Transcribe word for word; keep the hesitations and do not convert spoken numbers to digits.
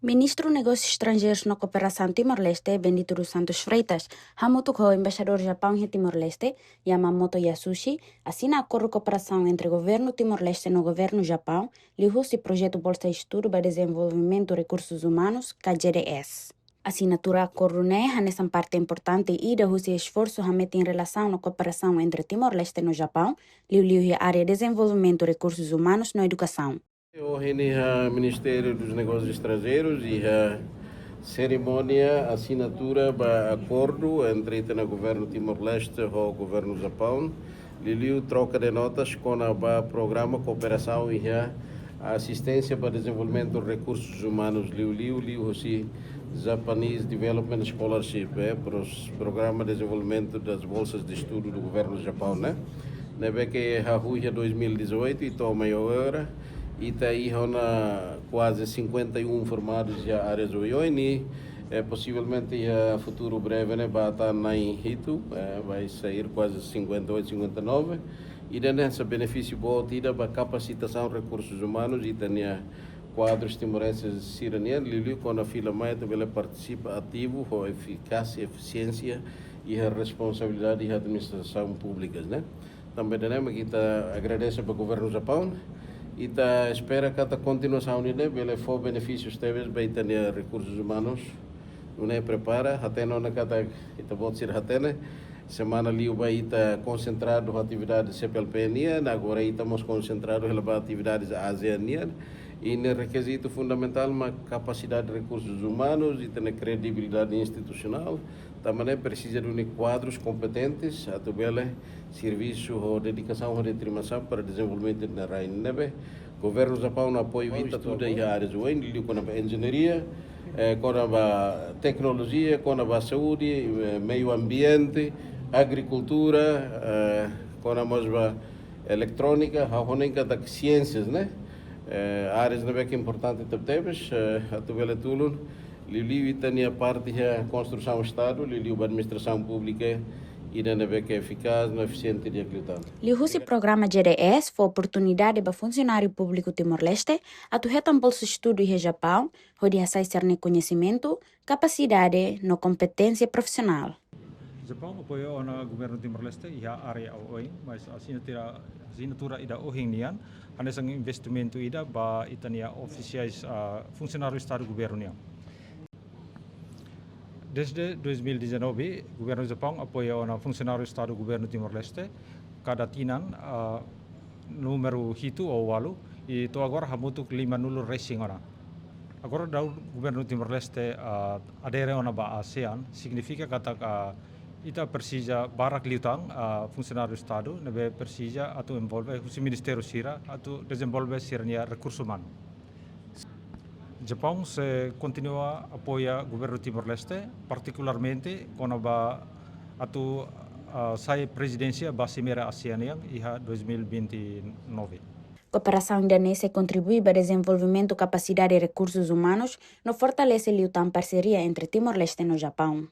Ministru Negósius Estranjeirus no Kooperasaun Timor-Leste, Bendito dos Santos Freitas, hamutuk ho Embaixadór Japaun iha Timor-Leste, Yamamoto Yasushi, asina akordu kooperasaun entre Governu Timor-Leste no Governu Japaun, liuhusi projetu Bolsa Estudu ba Dezenvolvimentu Rekursus Umanus, K J D S. Asinatura akordu ne'e hanesan parte importante ida husi esforsu hametin relasaun no kooperasaun entre Timor-Leste no Japaun, liuliu iha área dezenvolvimentu rekursus umanus no edukasaun. Ohin iha Ministério dos Negócios Estrangeiros iha serimónia asinatura ba akordu entre ita-nia Governu Timor-Leste ho Governu Japaun, liuliu troka de notas kona-ba programa kooperasaun iha asisténsia ba dezenvolvimentu rekursus umanus, liuliu liuhusi Japanese Development Scholarship, eh, pros-, programa dezenvolvimentu das bolsas de estudo do governo do Japão, né? Ne'ebé ke hahú iha dois mil e dezoito i to'o mai agora, ita iha ona kuaze cinquenta e um formadus iha áreas oioin i, eh, posivelmente iha futuru breve ne'e ba tan na'in hitu, eh, vai sair kuaze cinquenta e oito, cinquenta e nove. Ida-ne'e hanesan benefísiu boot ida ba kapasitasaun rekursus umanus ita-nia kuadrus timorenses sira-nian, liuliu kona fila mai atu bele partisipa ativu ho efikasi, efisiénsia iha responsabilidade iha administrasaun públikas, né? Tanba ida-ne'e mak ita agradese ba Governu Japaun, ita espera katak kontinuasaun ida-ne'e bele fó benefísius tebes ba ita-nia rekursus umanus. Nune'e prepara, hatene ona katak ita-boot sira hatene, semana liubá ita konsentradu ho atividade C P L P nian, agora ita mós konsentradu hela ba atividades ASEAN nian. I ne'e rekizitu fundamentál mak kapasidade rekursus umanus, ita-nia kredibilidade institusionál, tanba ne'e presiza duni kuadrus kompetentes atu bele servisu ho dedikasaun, ho determinasaun para dezenvolvimentu ida-ne'e rai ne'ebé Governu Japaun apoiu ita tuda iha áreas oioin, liuliu kona-ba enjeñaria, eh, kona-ba teknolojia, kona-ba saúde, eh, meiu ambiente, agrikultura, eh, kona mós ba eletrónika, ha'u hanoin katak siénsias, né? Eh, áreas ne'ebé ke importante tebetebes, eh, atu bele tulun, liuliu ita-nia parte iha konstrusaun Estadu, liuliu ba administrasaun públika, ida ne'ebé ke efikás no efisiente di'ak liután. Liuhusi programa J D S fó oportunidade ba funsionáriu públiku Timor-Leste atu hetan bolsa estudu iha Japaun, hodi hasa'e sira-nia koñesimentu, kapasidade no kompeténsia profisionál. Japaun apoia ona Governu Timor-Leste iha área oioin, mas asinatura, asinatura ida ohin nian hanesan investimentu ida ba ita-nia ofisiais, ah, funsionáriu Estadu Governu nian. Desde dois mil e dezanove, Governu Japaun apoia ona funsionáriu Estadu Governu Timor-Leste kada tinan, ah, númeru hitu ou ualu, i to'o agora hamutuk limanulu resin ona. Agora daudaun Governu Timor-Leste, ah, adere ona ba ASEAN, signifika katak, ah, ita presiza barak liután, ah, funsionáriu Estadu ne'ebé presiza atu envolve husi ministériu sira atu dezenvolve sira-nia rekursu umanu. Japaun sei kontinua apoia Governu Timor-Leste, partikularmente kona-ba atu, ah, sai prezidénsia ba Simeira ASEAN nian iha dois mil e vinte e nove. Kooperasaun ida-ne'e sei kontribui ba dezenvolvimentu kapasidade rekursus umanus no fortalese liután parseria entre Timor-Leste no Japaun.